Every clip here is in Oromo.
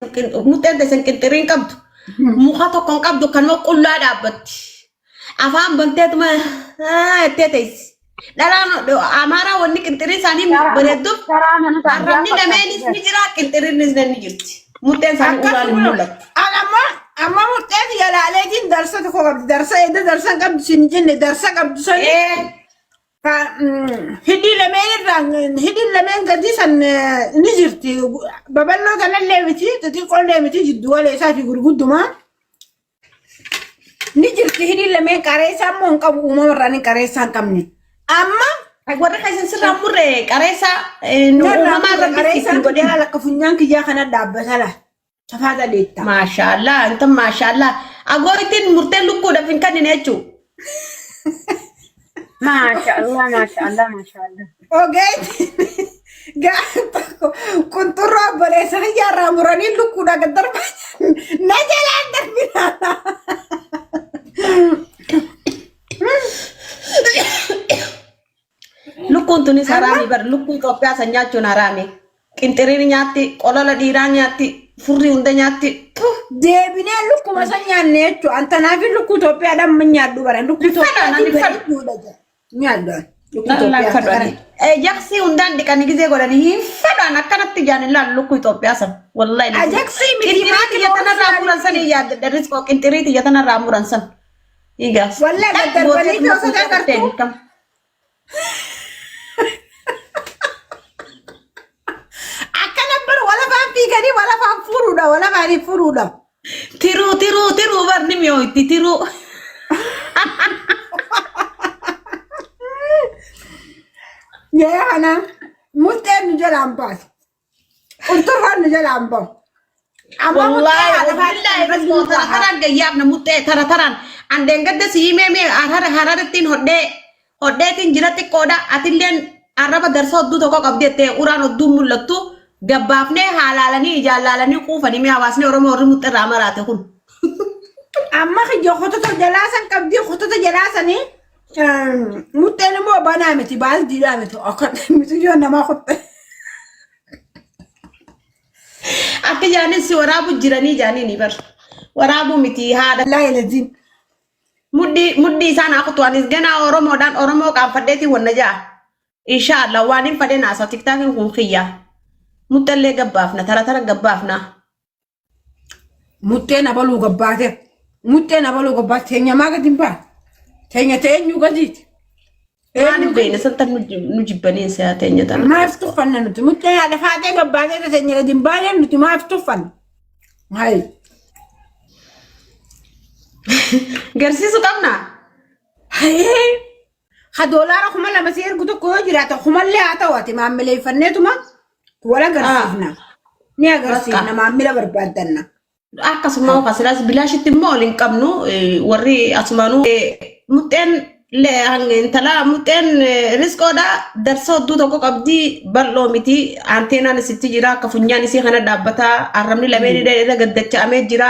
Muxxeen teessan qinxirii hin qabdu. Muka tokko hin qabdu kanuma qullaa dhaabbatti. Afaan banteetuma jettee teessi. Dhalaan Amaaraa wanni qinxirii isaanii bareedduuf Karaa mana arrabni lameenis ni jira qinxiriinis ni jirti. Muxxeen isaanii uraan hin mul'attu. Amma amma muxxeen yalaaleetiin darsa tokko qabdi. Darsa edda darsa hin qabdu sin jenne darsa qabdu sani. Hidhii lameen irraan hidhiin lameen gadii san ni jirti. Babal'oo kanallee miti xixiqqoollee miti jiddu galeessaa fi gurguddumaa. Ni jirti hidhiin lameen qareessaa immoo hin qabu uumamarraa ni qareessaa hin qabne. Amma Warri keessan sirraa murre qareessaa nu uumamaa irratti qareessaan ittiin godhin. kiyyaa lakka funyaan kiyyaa kana dhaabbata la. Safaa galeetta. Maashaallah, inta maashaallah. Agoo ittiin murteen lukkuudhaaf hin kennine jechuudha. Maashaallah maashaallah maashaallah. Ogeetti gaafa tokko qunxurroo obboleessa kiyyaa irraa muranii lukkuudha gad darbaa na jalaan darbinaa. Lukkuun tunis haraami bar lukkuu Itoophiyaa san nyaachuun haraami. Qinxiriin nyaatti, qolola dhiiraa nyaatti, furrii hunda nyaatti. Puh! Deebinee lukkuma san nyaanne jechuudha. Antanaaf lukkuu Itoophiyaadhaan amma nyaadhu bara. Lukkuu Hin fedhan, ani Itoophiyaatti fedhu. bareeduudha jedha. Nyaadhu. Lukkuu Lallaa Itoophiyaa fedhu kana. ani. Jaksii hundaan dhiqanii gizee godhanii hin fedhan akkanatti ijaan hin laalu lukkuu Itoophiyaa san. Wallahi. Ajaksii miti Qinxirii maaki xiyya tanarraa muran san hin yaaddadha riskoo qinxirii xiyya tanarraa muran san. Dhiigaas. Wallahi daddarbanii fi osoo agartuu. Akkana bar walafaan fiiganii walafaan furuudha walafaan furuudha. Tiruu tiruu tiruu barni mi'ooyti tiruu. Yee kana muxxeen nu jalaan baase. Qunxurraan nu jalaan bahu. Amma muxxee Wallaahi haadha wallaahi riskoo tara taraan gayyaafna muxxee tara taraan. Andeen gadda si himee mee harara hararittiin hodhee hodheetiin jira xiqqoodha atilleen arraba darsa hodduu tokko qabdi jettee uraan hodduun mul'attu gabbaafnee haalaalanii ijaan laalanii quufanii mee hawaasni Oromoo warri muxxee irraa maraate kun. Amma kiyya kotota jalaa san qabdi kotota jalaa sanii muxxeen immoo banaa miti baaldiidhaa miti akka miti yoo namaa kotte. Akka jaanin si waraabu jiranii jaaniini bar. Waraabuu miti haadha. Laa ilaziin. Mudhii mudhii isaan haa kutu anis ganaa Oromoodhaan Oromoo qaanfadheetiin wanna ja'a. Inshaallah waan hin fadhe naasa tiktaakiin kun kiyya. Muxxallee gabbaafna tara tara gabbaafna. Muxxeen abaluu gabbaate. Muxxeen abaluu gabbaate. Teenya maa gadi hin baane? Teenya teenyuu gadiiti. Maaliif beekna santa nu jibbaniin si'a teenya tana. Maaf tuffanna nuti? Muxxeen haadha faatee gabbaatee teenya gadi hin baane nuti maaf tuffanna? Hayi. Garsiisu qabna. Hayee. Ha doolaara 2000 si ergu tokko yoo jiraate kumallee haa ta'u ati maammileeffanneetuma wal agarsiifna. Ni agarsiifna Bakka. maammila barbaaddanna. Akkasuma kasilaas bilaashitti immoo ol hin qabnu warri asumaanuu muxxeen intala muxxeen riskoodha darsa hodduu tokko qabdi bal'oo miti anteenaan isitti jira akka funyaan isii kana dhaabbataa arrabni lameen irra gaddacha'amee jira.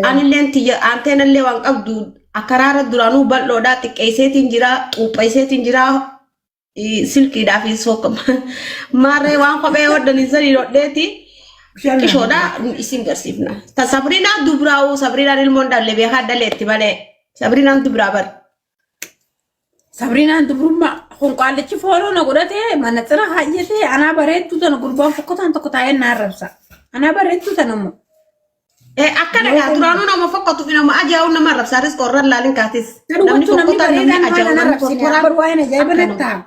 Anilleen tiyya anteenallee waan qabdu akkaraara duraanuu bal'oodha xiqqeesseetiin jira xuupheesseetiin jira silkiidhaa fi sookama maarree waan kophee hodhanii sanii hodheeti. Xiqqishoodha isin garsiifna. Ta Sabriinaa dubraa'uu Sabriinaan ilmoon dhalle beekaa dhaleetti malee Sabriinaan dubraa bar. Sabriinaan dubrummaa konqaallichi fooloo na godhate manaxira haayyate anaa bareedduu tana gurbaan fokkotaan tokko taa'ee na arrabsa. Anaa bareedduu tana immoo. Akka dhagaa duraanuu nama fokkatu fi nama ajaa'u nama arrabsa riskoo irra laalin kaatis. Namni Namni namni fokkotaan namni bareedaan maal ajaa'u na namni arrabsine tortoraan akbar waa'een ajaa'iba akkanuma. natti ta'a.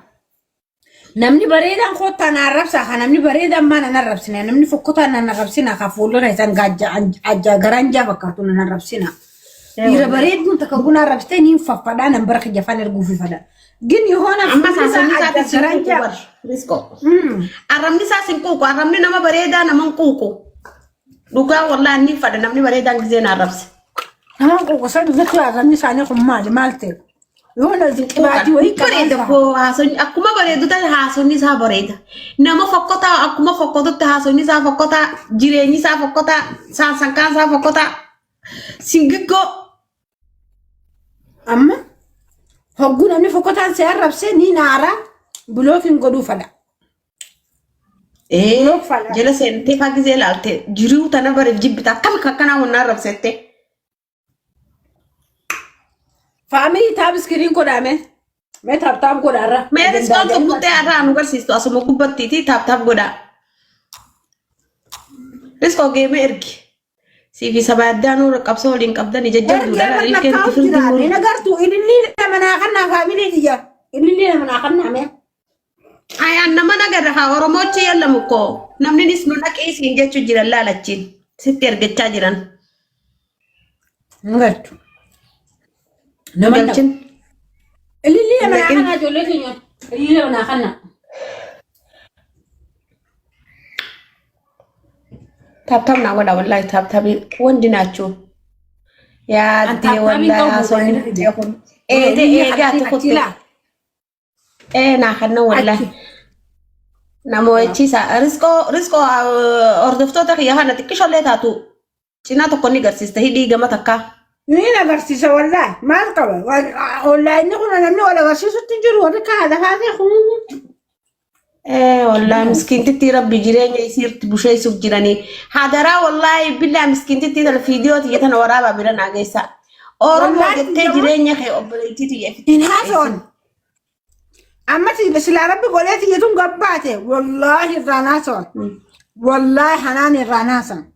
Namni bareedaan kottaa na arrabsa ka namni bareedaan maal na arrabsine namni fokkotaan na arrabsina ka fuuldura isaan gaajja ajja garanjaa fakkaatu na arrabsina. Dhiira bareedduun takka guna arrabsitee niin faffadhaa nan bara kiyya afaan erguufi fadha. Gin yoona Amma fuulli isaa saasonni ajja isaatis hin quuqu garanjaa. bar riskoo. Arrabni isaas hin quuqu arrabni nama bareedaa nama hin quuqu. Dhugaa wallaahi ni fadha namni bareedaan gizee na arrabse. Nama quuqsa dhugatti arrabni isaanii kun maali maal ta'e? Yoona qibaatii wayii Bareeda qaban koo haasonni akkuma bareedu ta'e haasonni isaa bareeda. Nama fokkotaa akkuma fokkotutti haasonni isaa fokkotaa jireenyi isaa fokkotaa saansankaan isaa fokkotaa singiggoo Amma hogguu namni fokkotaan si arrabse ni naara bilookiin godhuu fadha. Ee Block fala. jala seentee faa gizee ilaalte jiruu tana bareef jibbita akkam akkanaa wannaan rabsette. Family tap screen godhame. Mee tap tap godhaarra. Mee riskoon tun muxxee har'aa nu garsiistu asuma gubbattiiti tap tap godhaa. Riskoo geemee ergi. Siifi saba addaanuu qabsoo waliin qabdan jajjabduudha. Ergee Ilkeen bakka itti firdi jira. muru. Ni agartu ililli nama naa kannaa family tiyya. Ililli nama naa kannaa mee. Ayaan nama nagarra haa Oromoochi yallamu koo namni nis nu naqee siin jechuu jiran laalachiin sitti ergachaa jiran. Hin galchu. Nama hin Galchin. Ililli nama naa Naqin. kannaa ijoollee keenya. Ililli nama naa kannaa. Tap tap naa godha wallaahi tap tapii wandi naachuu. An Yaaddee tap tapiin wallaahi qabu haasawni baay'ina fide. kun. Eegee Ililli eegee ati achi kutte. laa. Ee naa kanna wallaahi. Achi. Nama wachiisa. Riskoo riskoo hordoftoota kiyya kana xiqqishollee taatu cinaa tokko ni garsiista hidhii gama takkaa. Ni agarsiisa wallaahi maal qaba wallaahi inni kun namni wal agarsiisutti hin jiru warri kaa lafaa fi kun Ee wallaahi miskiintittii rabbi jireenya isiirti busheessuuf jiranii. Hadaraa wallaahi billaa miskiintittii tana fiidiyoo tiyya tana waraabaa bira naa geessaa. Oromoo Wallaahi jettee tiyya jireenya kee obboleettii tiyya ofitti hin hin haasawan. qixxeessin. Amma silaa rabbi godhee tiyya tun gabbaate wallaahi irraan haasawan. Wallaahi hanaan irraan haasawan.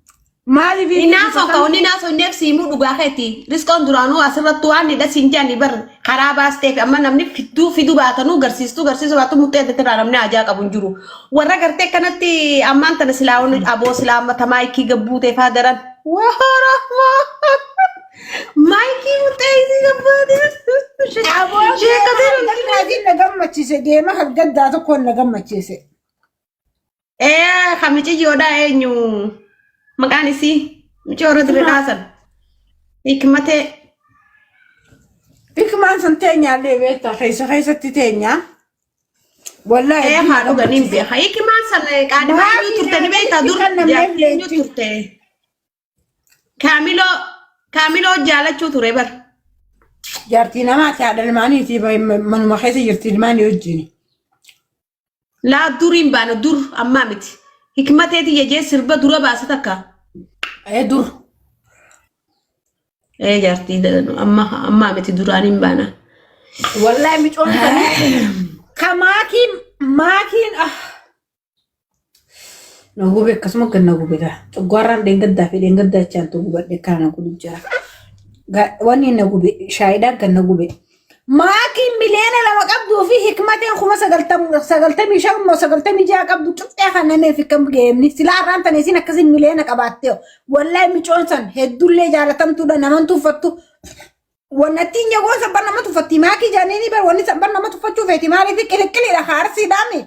Maaliif Inaafoo ka wanni naasoo inni siimuu dhugaa keeti. Riskoon duraanuu asirratti waan hidha siin jedhani bar karaa baasteef amma namni fidduu fiduu baatanuu garsiistuu garsiisuu baatu muxxee adda irraa namni ajaa qabu hin jiru. Warra gartee kanatti ammaan tana silaa wanni aboo silaa amma maayikii gabbuutee faa daran. Waa maayikii muxxee isii gabbaatee. Sheekatee Aboo na gammachiise deema gaddaa tokkoon na gammachiise. Ee kan miciyyoodhaa eenyu maqaan isii miciyoo irra dire dhaasan. Hikmatee. Hikmaan sun teenyaallee beektaa keessa keessatti teenyaa. Wallaahi Ee hedduu na haa dhuganii hin gammachiise. beeka. Hikmaan san qaadimaa eenyu Maafii turte ni beektaa dur kan namneef jaartii eenyu leenci. turte. Kaamiloo Kaamiloo jaalachuu ture bar. Jaartii namaati haadha ilmaaniiti manuma keessa jirti ilmaanii wajjin. Laa duriin baana dur ammaa miti. Hikmatee tiyya jee sirba dura baase takka. Ee dur. Ee jaartii amma ammaa miti duraaniin baana. Wallaahi micoon sanii ka maakiin maakiin ah. Na gube akkasuma kan na gube gaa. Coggaarraan dheengaddaa fi dheengaddaa jechaan tu gubadhe kana na gubu jira. Wanni na gube shaayidhaan kan na gube. Maakiin 2 miliyoona qabduu fi hikmateen 95,000 moo 96 qabdu cuphee kan nameef kan geemni. Silaa har'aan tana isin akkasiin miliyoona qabaattee wallaahi micoon san hedduullee jaalatamtuudha naman tuffattu. Wannatti hin jagoon san bar nama tuffatti maakii jaaniini bar wanni san bar nama tuffachuu feeti maaliif qiliqqiliidha ka arsiidhaami.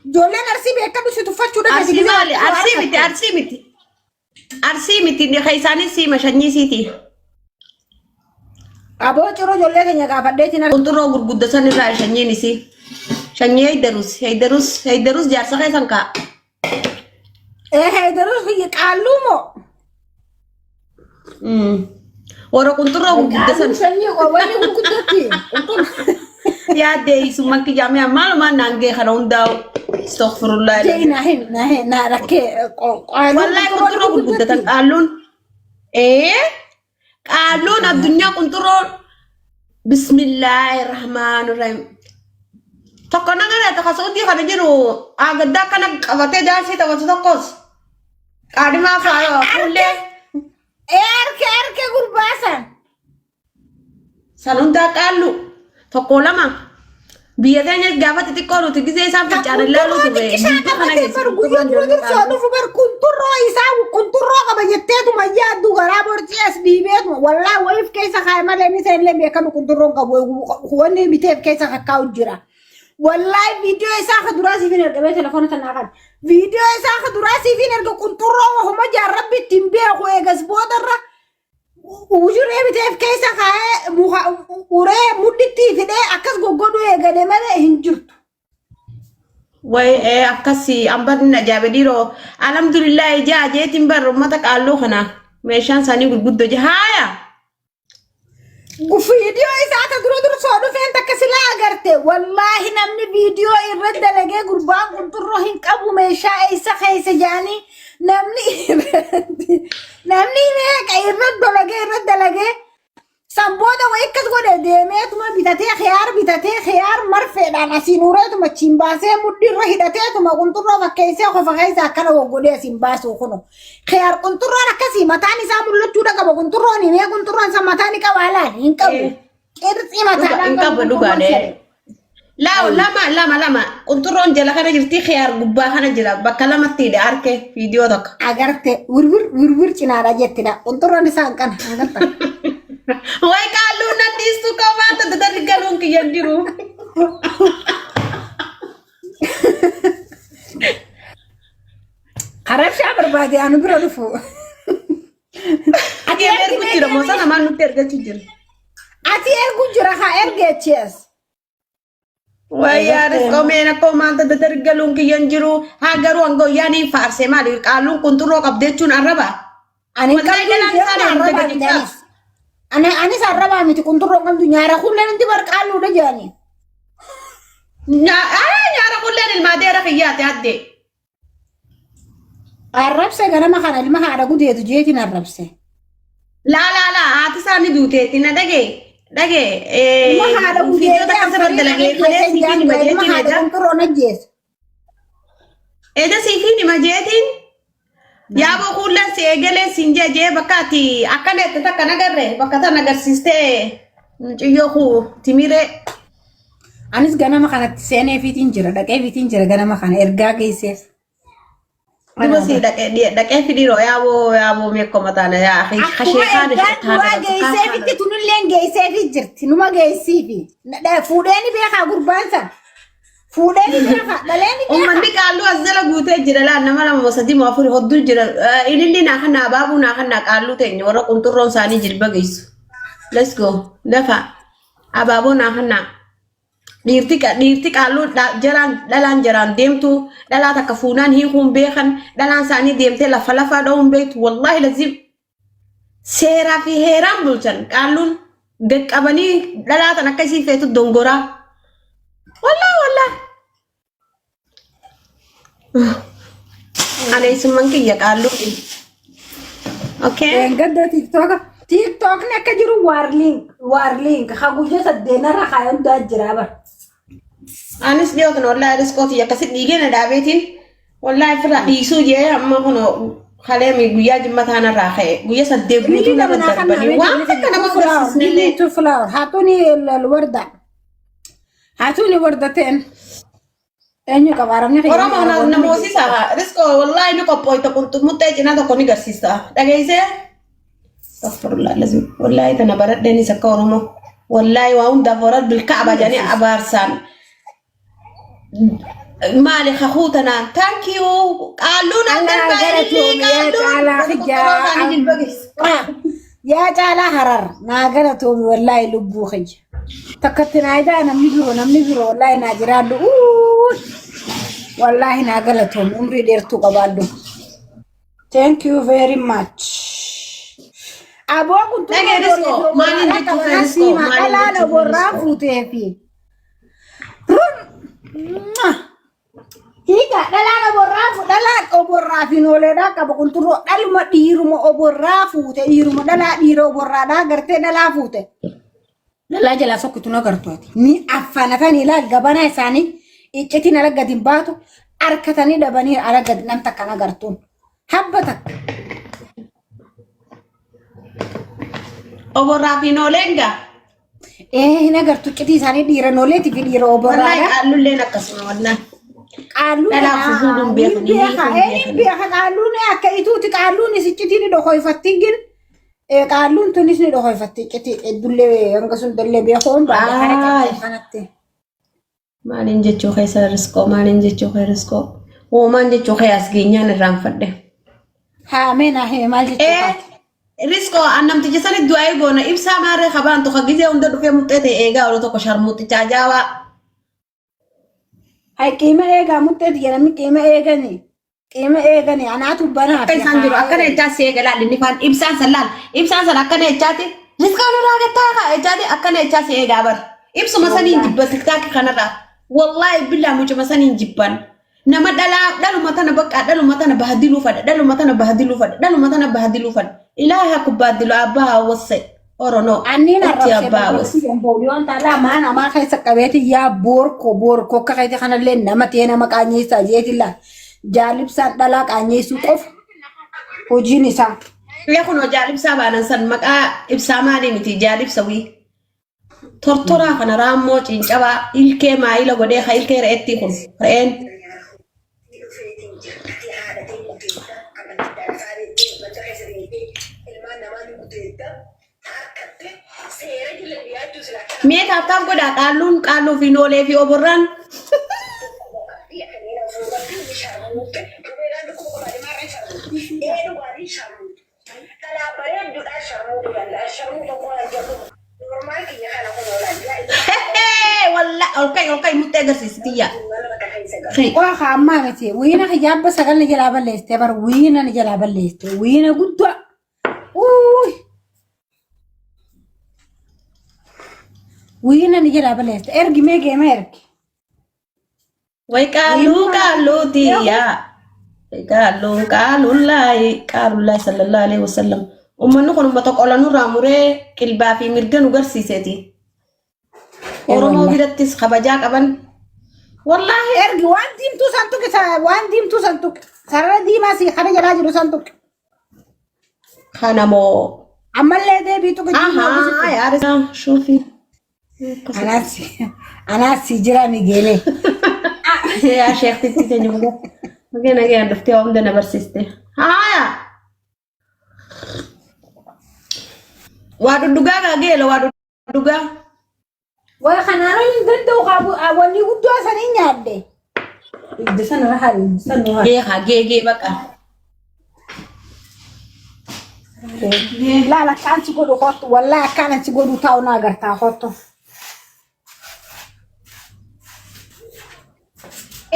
Ijoolleen arsii beekadhu si tuffachuudha feeti Arsii gizee maali? arsitu Arsii miti harkatte. arsii miti. Arsii miti ka isaanis siima sanyii siiti. Aboo ciroo ijoollee keenya gaafadheetiin arga. Qunxurroo gurgudda san irraa sanyiin isii. Sanyii Heydarus Heydarus Heydarus jaarsa keessan kaa. Ee heedarus biyya qaalluu moo? Warra qunxurroo gurgudda san. Qaalluu sanyii wanni gurguddatti. Yaaddee isumman kiyyaamee maalumaan naan ga'e kana hundaa'u. Astaghfirullah. Jee naa himi naa himi naa rakkee qaalluun Wallahi qunxurroo qunxurroo gurguddatan gurguddatti. qaalluun. Ee qaalluun addunyaa qunxurroo Bismillahirrahmanirrahim. Tokko nagara tokko Saudii kana jiru agaddaa akkana qabatee daansii taphatu tokkos qaadimaa fuullee Ee harka harka gurbaasan. san hundaa qaallu tokko lama biyya keenya gaafa xixiqqoo nuti gisee isaan Ka fincaan ilaaluu qunxurroo turre xiqqishaa gidduu kana qabatee keessa bar guyyaa qunxurroon dura ijoollee dursoo qaallu. dhufu bar qunxurroo isaa qunxurroo qaba jetteetuma yaaddu garaa borcii as dhiibeetuma wallaa wayiif keessa kaa'e malee inni isa illee beekamu qunxurroon qabu wanni biteef keessa kakkaa'u jira. Wallaahi viidiyoo isaa ka duraa siif hin ergamee telefoona tanaa kan viidiyoo isaa ka duraa siif hin erga qunxurroo wahuma jaarrabbi ittiin beeku eegas boodarra Ujuree biteef keessa kaa'ee muka uree mudhitti fidee akkas goggodhuu eegale malee hin jirtu. Way akkasi ambarni ajaa'iba dhiiroo alhamdulillah ijaa ajeetiin bar uummata qaalluu kana meeshaan isaanii gurguddoo je haaya. Viidiyoo isaa ta dura dursoo dhufeen takka silaa agarte. Wallaahi namni viidiyoo irra dalagee gurbaan qunxurroo hin qabu meeshaa eessa keessa jaanii namni irratti namni meeqa irra dalagee irra dalagee san booda wayi akkas godhe deemeetuma bitatee khiyaar bitatee khiyaar marfeedhaan asiin ureetuma achiin baasee mudhii irra hidhateetuma qunxurroo fakkeessee qofa keessa akkana waggodhee asiin baasu kuno. Khiyaar qunxurroon akkasii mataan isaa mul'achuudha qaba qunxurroon himee qunxurroon isa mataa ni qaba laal hin qabu. Qirxii Dhuga mataadhaan hin qabu qabu qunxurroon dhugaadhe. sana. Laa lama lama lama qunxurroon jala kana jirti khiyaar gubbaa kana jira bakka lamatti hidhe harke viidiyoo tokko. Agarte wirwir wirwir cinaadha jettidha. Qunxurroon isaa hin qana agarta. Way qaalluu nan dhiistu qabaata dadarri galuun kiyya hin jiru. Harabshaa barbaade anu bira dhufu. Ati ergu jira moo sana maal nutti ergachuu jira? Ati ergu jira haa ergeechi as. Wayyaa riskoo meena koo maanta dadarri galuun kiyya hin jiru. Haa garuu hanga guyyaa faarsee maali qaalluun qunxurroo qabdi jechuun arraba. Ani Wallahi qabdu galaan isaa jechuun deemte arrabaa gadi miti caaf. anis. Ani anis arrabaa miti qunxurroo qabdu nyaara kunneen hundi barqaalluudha jedhani. Nyaara kulleen ilmaa deera kiyyaate addee. Arrabse ganama kana ilma haadha gudeetu jeetiin arrabse. Laa laa laa haati isaa ni duuteetti na dhagee dhagee Ilma haadha viidiyoo gudeetee takka sirra afuriin dalagee ajjeese kalee siifiin hima jaangaa ilma jeetiin haadha edaa qunxurroon ajjeese. eda siifiin hima jeetiin yaaboo kuulleen si eegalee siin jee jee bakka ati akkana itti takka nagarre bakka tan agarsiistee mucayyoo kuu timiree Anis ganama kanatti seenee fiitiin jira dhaqee fiitiin jira ganama kana ergaa geesseef. duba si dhaqee fidhiiroo yaaboo yaaboo meekko mataana yaa Akkuma kasheekaan ergaan duraa geesseefitti tunilleen geesseefi jirti numa geessiifi. Fuudhee ni beekaa gurbaan san. Fuudhee ni beekaa dhalee ni beekaa. Uummanni qaalluu as jala guutee jira laan nama lama moo sadii moo afur hodduu jira. Ililli naa kannaa abaabuu naa kannaa qaalluu teenya warra qunxurroon isaanii jilba geessu. Let's go. Lafa abaaboo naa kannaa. Dhiirti qaalluu jaraan dhalaan jaraan deemtu dhalaa takka fuunaan hiikuun beekan dhalaan isaanii deemtee lafa lafaa dha'uun beektu wallaahi lazim seeraa fi heeraan bulchan qaalluun gaqqabanii dhalaa tan akka isii feetu dongoraa. Wallaahi wallaahi. Ani summan kiyya qaalluu. Okay. Gadda tiiktooka. Tiiktookni akka jiru waarliink waarliink haguyya saddeenarra kaayan hundaa jira bara. Anis dhiyoo kana wallaahi riskootii akkasi dhiigee na dhaabeetiin wallaahi ofirraa dhiisuu jee amma kun kaleemi guyyaa jimmataa narraa ka'e guyyaa 8 guutuu narra darbanii waan takka nama agarsiisnellee. Two flower. Haatuni warda. Haatuni warda ta'en. Eenyu qaba arabni kiyya. Oromoo na moosisa riskoo wallaahi ni qophooyta qunxumuxxee cinaa tokko ni garsiista dhageessee. Astaghfirullah lazim wallaahi tana baradheenis akka Oromoo wallaahi waa hundaaf warra bilkaaba jedhanii abaarsaan maali kakuu tanaan thank you qaalluun Allah addan galatoomi yaa caalaa xijaa. Yaa caalaa harar naa galatoomi wallaahi lubbuu kiyya. Takkatti naa idaa namni biroo wallaahi naa jiraadhu. Wallaahi naa galatoomi umrii dheertuu qabaadhu. Thank you very much. Aboo kun Dhagee Riskoo, maaliin jechuu kee Riskoo, maaliin dhalaan jechuu kee oborraa Riskoo? fuuteefi. Run. Hiika dhalaan oborraa dhalaan oborraa fi nooleedhaa qaba qunxurroo dhaluma dhiiruma oborraa fuute dhiiruma dhalaa dhiira oborraadhaa gartee dhalaa fuute. Dhalaa jalaa sokkitu na gartuati. Ni affanatanii ilaal gabanaa isaanii iccitiin ala gadi hin baatu harkatanii dhabanii ala gadi nam takka na gartuun. Habba takka. Oborraa fi nooleen gaa. Ee hin agartu iccitii isaanii dhiira nooleetii fi dhiira Wallaahi oborraadhaa. qaallulleen akkasuma wallaahi. Qaalluun Dhalaa fufuudhuun beekan, ni beeka. hiikuun Ee ni beekan. beeka qaalluun akka ituuti qaalluun iccitii ni dhokoyfatti gin. Qaalluun tunis ni dhokoyfatti iccitii heddullee hanga sun dallee beekuun baay'ee kana Aay. qabxee kanatti. Maaliin jechuu keessa riskoo maaliin jechuu kee riskoo uumaan jechuu kee as geenyaan irraanfadhe. Haa mee naa hime maal jechuu Ee kaati? riskoo an namticha sanitti du'aa goona ibsaa maarree kabaan tokko gizee hunda dhufee muxxee ta'e eegaa oolu tokko sharmuuxicha ajaa'ibaa. Hay qiima eegaa muxxeeti jedhanii qiima eegani. Qiima eegani anaatu banaa Akka isaan jiru akkana jechaa si eega laal inni faan ibsaan san laal ibsaan san akkana jechaati. Risqaan irraa gattaa kaa ejaati akkana ejaa si eegaa bar. Ibsuma saniin jibba tiktaakii kanarraa. Wallaahi billaa mucuma saniin jibban. Nama dhalaa dhaluma tana bakka dhaluma tana bahdiluu fadha dhaluma tana bahdiluu fadha dhaluma tana bahdiluu fadha. Ilaaha kubbaadilu abbaa hawwasse Oromoo. Anniin Itti arrabsee abbaa hawwasse. barbaachuu taalaa maan amaa keessa qabeeti yaa boorko boorko akka keeti kanallee nama ta'ee nama qaanyeessaa jeeti laa jaalibsaan dhalaa qaanyeessuu qofa hojiin isaa. Yaa kunoo jaalibsaa baanan san maqaa ibsaa maalii miti jaalibsa wii. Tortoraa kana raammoo cincabaa ilkee maayila godhee ka ilkee re'eetti kun re'een. Mee taaptaap godhaa qaalluun qaalluu fi noolee fi oborraan. Walla ol ka'i ol ka'i muttee agarsiisi tiyya. Waa ka ammaa miti wiina hijaabba sagal ni jalaa balleessite bar wiina ni jalaa balleessite wiina guddaa. Uuy. Wiina ni jalaa balleessite ergi mee geema ergi. Way qaalluu qaalluu tiyya. Qaalluun qaalullaahi qaalullaahi sallallahu alaihi wasallam. Uummanni kun uummata qola nurraa muree qilbaa fi mirga nu garsiiseeti. Oromoo birattis kabajaa qaban. Wallaahi Ergi waan diimtuu san tuqi waan diimtuu san tuqi sarara diimaa si kana jalaa jiru san tuqi. kana moo. Ammallee deebii tuqi diimaa Ahaa yaada shuufi. Anaas anaas si jira mi geeme. Yaa sheektitti keenya buga. Nagee nagee dhuftee waa hunda na barsiiste. Haaya. Waa dhudhugaa gaa geela waa dhudhugaa. Waa kanaan hin danda'u qaabu wanni guddaa sanii nyaadde. Ibidda sana irra haa ibidda sana irra haa. Geekaa geegee baqa. Laala akkaan si godhu kottu wallaahi akkaan si godhu taa'u na agartaa kottu.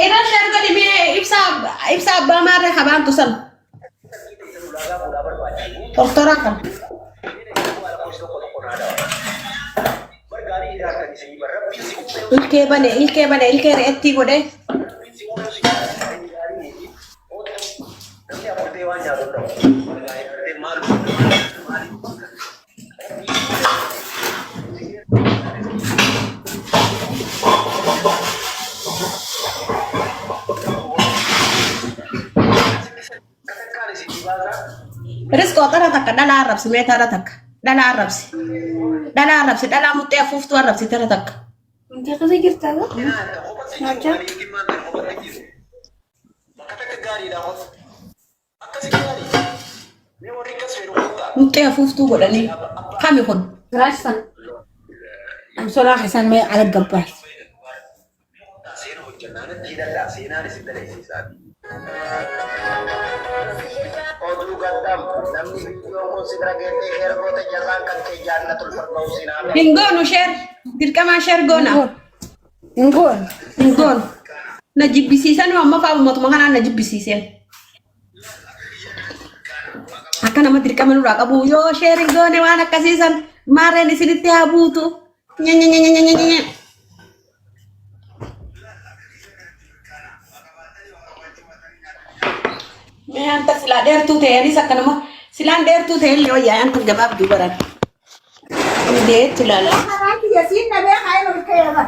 Irra shar godhi mee ibsaa ibsaa abbaa maarree habaantu san. Tortoraa kan. Ilkee bane ilkee bane ilkee re'ettii godhe. Riskoo xara takka dhala arrabsi mee tara takka dhala arrabsi dhala arrabsi dhala muxxee afuuftuu arrabsi tara takka. Wanti akkasii jirtaa gaa? Nyaachaa? Muxxee afuuftuu godhanii kami kun? Firaash sana. Amsoolaa keessan mee ala gabbaas. Oduu gaddam namni viidiyoon kun si bira geessee sheer goota jazaan kan kee jannatul firdausiin haa ta'u. Hin goonu sheer dirqamaa sheer goona. Hin goon. Hin goonu. Na jibbisiisan amma fa'aa uummatuma kanaan na jibbisiiseen. Akka nama dirqama nurraa qabu yoo sheer hin goone waan akkasiisan maarreen isinitti haa buutu. Nya nya nya nya nya nya nya. Mee anta silaa dheertuu ta'e anis akkanuma silaan dheertuu ta'e illee wayyaa anta gabaabduu baran. Indeetti ilaala. Kanaan kiyya siin dhabee haa ol ka'ee bara.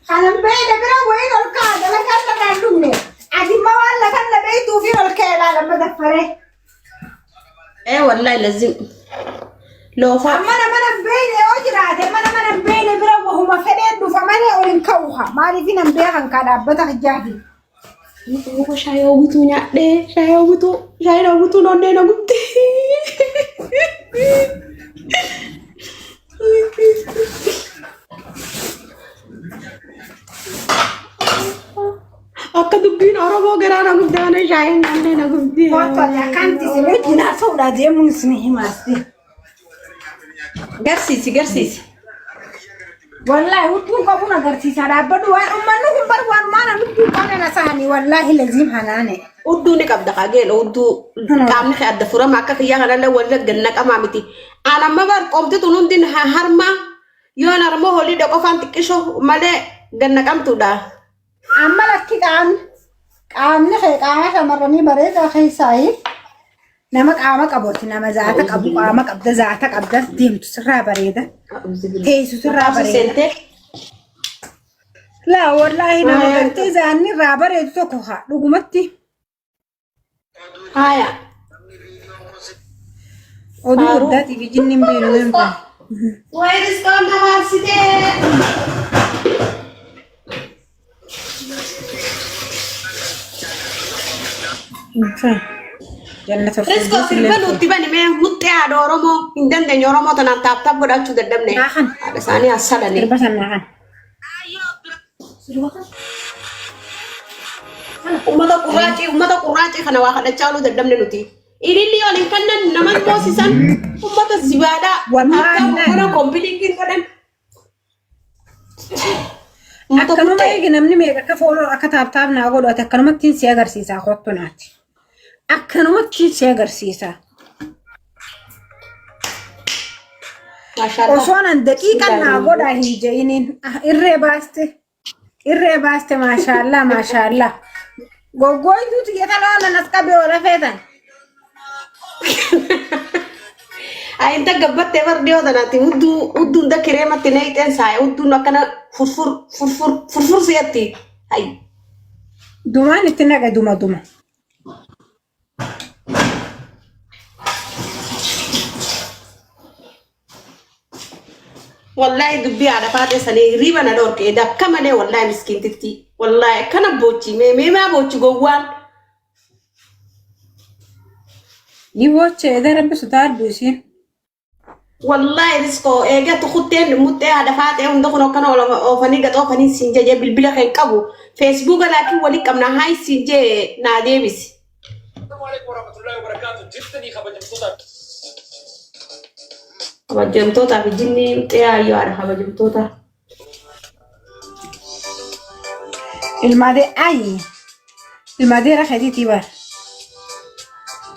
Kanan beeyna bira wayiin ol ka'a dalagaan lakaan dhumne. Ati immoo waan lakan na beeytuu fi ol ka'ee laala amma daffaree. Ee wallahi lazim. Loofaa. Amma nama nan beeyne yoo jiraate mana mana hin beeyne bira wahuma fedheen dhufa malee ol hin ka'u haa. Maaliif nan beekan kaa dhaabbata hijjaati. Shaayii hawwituu nyaadhee shaayii hawwituu shaayii hawwituu noonnee na gubde. Akka dubbiin Oromoo garaa na gubde ana shaayiin nyaannee na gubde. Kottu ati akkanti isin wajjin haasa'uudhaa deemuun isin himaasti. Garsiisi garsiisi. Wallaahi hudduu qabuun agarsiisaa dhaabbadhu waan uummanni kun bar waan maana hudduu qabne na sahanii wallaahi laziim hanaane. Hudduu ni qabda kageelo hudduu qaamni kee adda furama akka kiyyaa kanallee walirra gannaqamaa miti. Aan amma bar qoomti tun hundi harma yoon harma holiidha qofaan xiqqisho malee gannaqamtuudha. Amma lakki qaamni qaamni kee qaama shamarranii bareedaa keessaayi nama qaama qabuuti nama zaata qabu qaama qabda zaata qabda deemtu sirraa bareeda teessu sirraa Maqaa bareeda. seentee Laa wallaahi nama gartee zaanni irraa bareedu tokko haa dhugumatti haaya. oduu Faaruu. guddaatiif ijinni hin beenu hin taane. Wayi riskoon nama arsitee. Jannata Riskoo sirba nutti bani mee muxxee haadha Oromoo hin dandeenye Oromoo tanaan taap taap godhachuu dadhabne. Naahan. Haadha isaanii assalanii. Sirba san naahan. Ummata qurraacii ummata qurraacii kana waa kadhachaa ooluu dadhabne nuti. Ililli ol hin kennan naman moosisan ummata zibaadhaa. Wallaahi. Taap godhan kompiiliingiin godhan. Ummata Akkanuma muxxee. eegi namni meeqa akka fooloo akka taap taap naa godhu ati akkanumattiin si agarsiisa kottu naati. Akkanumattiin si agarsiisa. Maashaallah. Osoo nan daqiiqan naa godhaa hin je'iniin ah, irree baaste irree baaste maashaallaa maashaallaa. Goggooytuu xiyya tanaa nan as qabee ola feetan. Ayinta gabbattee bar dhiyoo tanaatti hudduu hudduun da kireematti neeyxeen saaya hudduun akkana furfur furfur furfur siyatti. Ayi. Dumaan itti naqa duma duma. Wallaahi dubbii haadha faatee sanii hirriiba na dhorke edaa akka malee wallaahi miskiintitti wallaahi akkana boochi mee mee maa boochi gowwaan. Ni booche edaa rabbi sodaadhu isiin. Wallaahi riskoo eegatu kutteen muxxee haadha faaxee hunda kun akkana ol oofanii gad oofanii siin jee bilbila kan qabu feesbuuka laakiin walii qabna haay siin jee naa deebisi. Assalamu alaikum warahmatullahi wabarakatuh. Jirtanii kabajamtoota Kabajamtootaa fi jinnii muxxee hayyoo haadha kabajamtoota. Ilmaadee ayi. Ilmaadee rakeetiitii bar.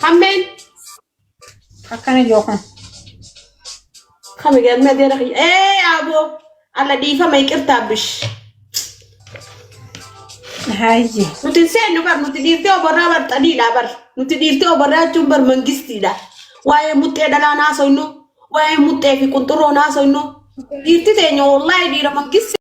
Hammeen Akkana yookaan. kami galmee adeera kiyya ee aboo alla dhiifama iqirtaa bish. Haayyi. Nuti hin seennu bar nuti dhiirtee oborraa bar xaliidha bar nuti dhiirtee oborraa jechuun bar mangistiidha. Waa'ee muxxee dhalaa naasoynu waa'ee muxxee fi qunxurroo naasoynu dhiirti teenya wallaahi dhiira mangistii.